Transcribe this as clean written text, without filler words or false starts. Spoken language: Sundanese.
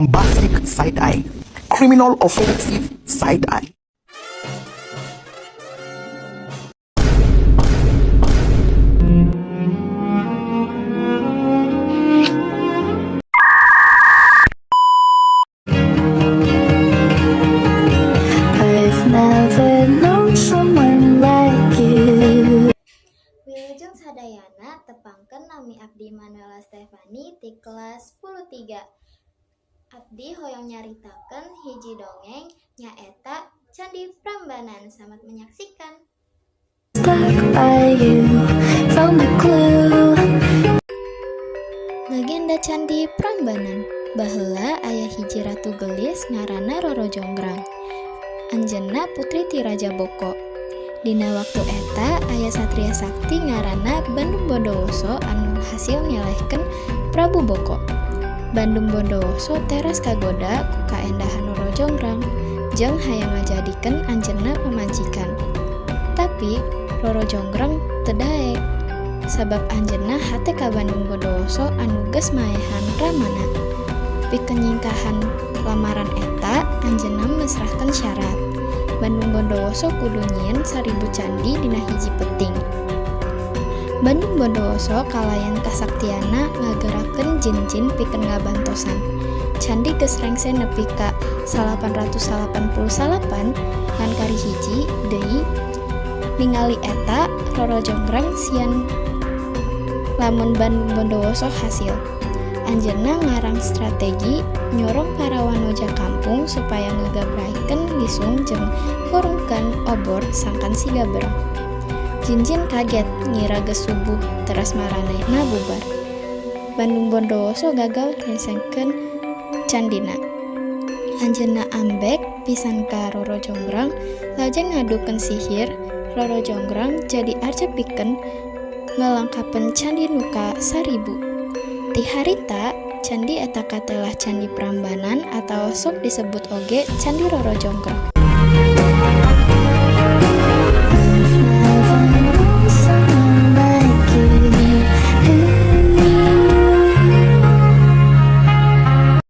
Bombastic side eye, criminal offensive side eye. I've never known someone like you. Wilujeng sadayana, tepangkeun nami abdi Manuela Stefani ti kelas 10-3. Abdi hoyong nyaritakeun hiji dongeng, nyaeta Candi Prambanan. Selamat menyaksikan. Stuck by you, found the clue. Legenda Candi Prambanan. Baheula aya hiji ratu geulis ngaranna Roro Jonggrang. Anjeunna putri ti Raja Boko. Dina waktu eta aya satria sakti ngaranna Bandung Bondowoso anu hasil ngelehkeun Prabu Boko. Bandung Bondowoso teras kagoda ku kaendahan Roro Jonggrang jeung hayang ngajadikeun anjeunna pamajikan. Tapi Roro Jonggrang teu daek, sabab anjeunna hate ka Bandung Bondowoso anu geus maehan ramana. Pikeun nyingkahan lamaran eta, anjeunna masrahkeun syarat. Bandung Bondowoso kudu nyieun 1000 candi dina hiji peuting. Bandung Bondowoso kalayan kasaktianna ngagerakeun jin-jin pikeun ngabantosan. Candi geus rengse nepi ka 889, ngan kari hiji deui. Ningali eta, Roro Jonggrang sieun lamun Bandung Bondowoso hasil. Anjeunna ngarang strategi nyorong para wanoja kampung supaya ngagabraykeun lisung jeung hurungkeun obor sangkan siga berang. Jin-jin kaget ngira geus subuh, teras maranehna bubar. Bandung Bondowoso gagal ngrengsengkeun candina. Anjeunna ambek pisan ka Roro Jonggrang, lajeng ngadukeun sihir. Roro Jonggrang jadi arca pikeun ngalengkapan candi nu ka 1000. Ti harita, candi eta katelah Candi Prambanan atawa sok disebut oge Candi Roro Jonggrang.